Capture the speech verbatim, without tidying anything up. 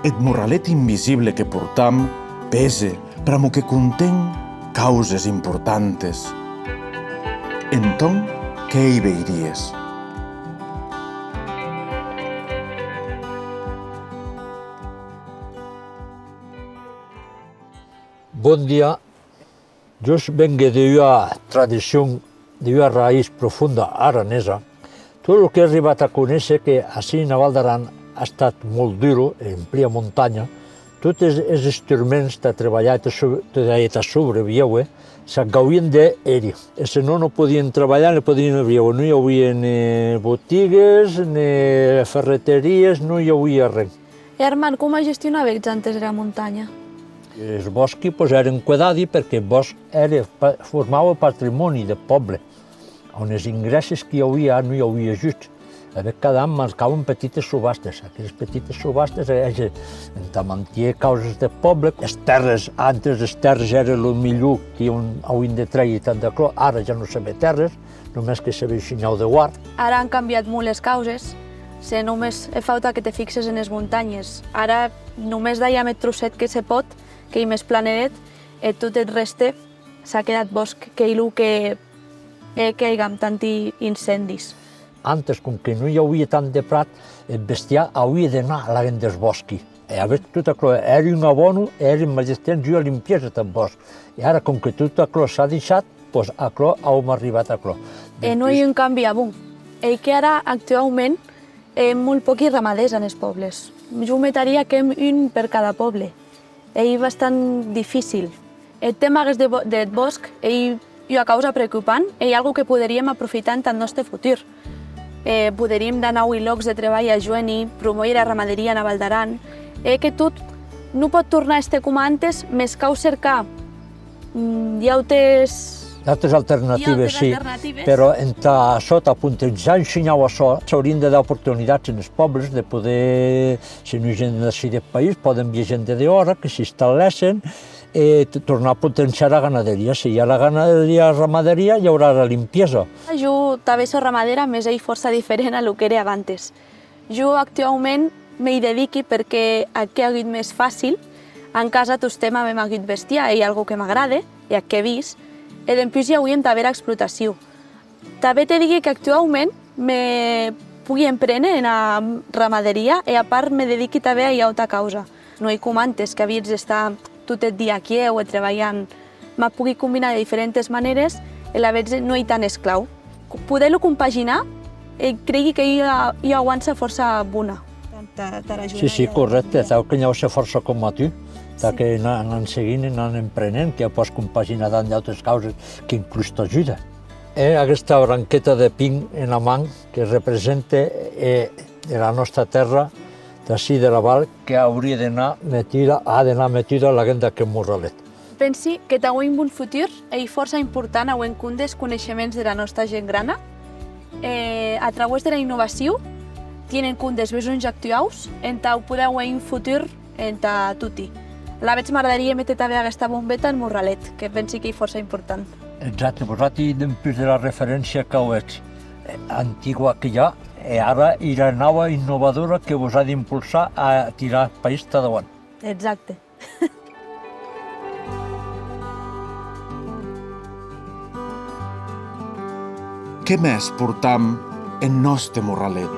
Eth morralet invisible que portam pese pr'amor que conten causes importantes. Entón, qué i veiries? Bon dia. Jos vengue de ua tradicion, de ua raïs profonda aranesa. Tot lo qu'è arribat a conéisher que ací ena Val d'Aran a estat molt duro, en plia montanha, totes es, es instruments tà trebalhar e tà so-, tà, e tà sobreviéuer, s'ac gauvien de hèr. E se non, non podien trebalhar, ne podien viéuer. Non i auie ne botigues, ne ferreteries, non i auie arren. E Armand, coma gestionàvetz antes era montanha? Es bòsqui, pues, èren cuedadi, perque eth bòsc ère pa-, formaue patrimòni deth pòble. On es ingrèsses qui i auie, non i auie ajuts. E ben, cada an marcauen petites subastes. Aqueres petites subastes, eh, eh, entà mantier causes deth pòble. Es tèrres, antes es tèrres ère lo milhor qui on auien de trèir tant d'aquerò, ara ja non se ve tèrres, només que se ve un shinhau de guard. Ara an cambiat molt es causes, se només hè fauta que te fixes enes montanhes. Ara només dalham eth trocet que se pòt, qu'ei mès planeret, e tot eth rèste s'a quedat bòsc, qu'ei lo que hè que aigam tanti incendis. Antes, com que non i auie tant de prat, eth bestiar auie d'anar laguens des bòsqui. E avetz tot aquerò, ère un abono, ère en màger temps ua limpiesa tath bòsc. E ara, com que tot aquerò s'a deishat, pues, aquerò auem arribat a aquerò. E non ei un cambi a bon. Ei que ara, actuaument, hè molt pòqui ramadèrs enes pòbles. Jo metaria qu'èm un per cada pòble. Ei bastant dificil. Eth tèma aguest de bo-, deth bòsc ei ua causa preocupant, ei algo que poderíem aprofitar entath nòste futur. Eh, poderíem dar naui lòcs de trebalh a joeni, promòir era ramaderia ena Val d'Aran, e que tot non pòt tornar a èster coma antes, mès cau cercar, mm, d'autes... D'autes alternatives, sí. D'autes alternatives. Però entà açò, tà potenciar un shinhau açò, s'aurien de dar oportunitats enes pòbles de poder, se non gent d'ací deth país, pòden vier gent de dehòra, que s'instal·lèssen, e t-, tornar a potenciar era ganaderia. Se i a era ganaderia, era ramaderia, i aurà era limpiesa. Jo tanben sò ramadèra, mès ei fòrça diferent a lo qu'ère abantes. Jo actuaument me i dediqui perque ac è agut mès facil. En casa tostemp avem agut bestiar, ei algo que m'agrade, e ac è vist, e dempús i auíem tanben era explotacion. Tanben te digui qu'actuaument me pogui empréner ena ramaderia e, a part, me dediqui tanben a ua auta causa. Non ei coma antes, qu'avies d'estar tot eth dia aquiu e trebalhant. M'ac pogui combinar de diferentes manères e, lavetz, non ei tan esclau. Poder-lo compaginar, e creigui qu'ei ua, ua auança fòrça bona. Sí, sí, corrècte, tau que n'i auesse fòrça coma tu, tà que n'an, n'an seguint e n'an emprenent, que pòs compaginar damb d'autes causes qu'inclús t'ajuda. E aguesta branqueta de pin ena man que represente, eh, era nòsta tèrra, d'ací dera Val, que aurie d'anar metuda, a d'anar metuda laguens d'aqueth morralet. Pensi que tà auer un bon futur ei fòrça important auer en compde es coneishements dera nòsta gent grana, e, a trauès dera innovacion, tier en compde es besonhs actuaus entau poder auer un futur entà toti. Alavetz m'agradarie méter tanben aguesta bombeta en morralet, que pensi qu'ei fòrça important. Exacte, vosati, dempús dera referéncia qu'auetz, eh, antigua que i a, e ara era naua innovadora que vos a d'impulsar a tirar eth país tà dauant. Exacte. Qué mès portam en nòste morralet?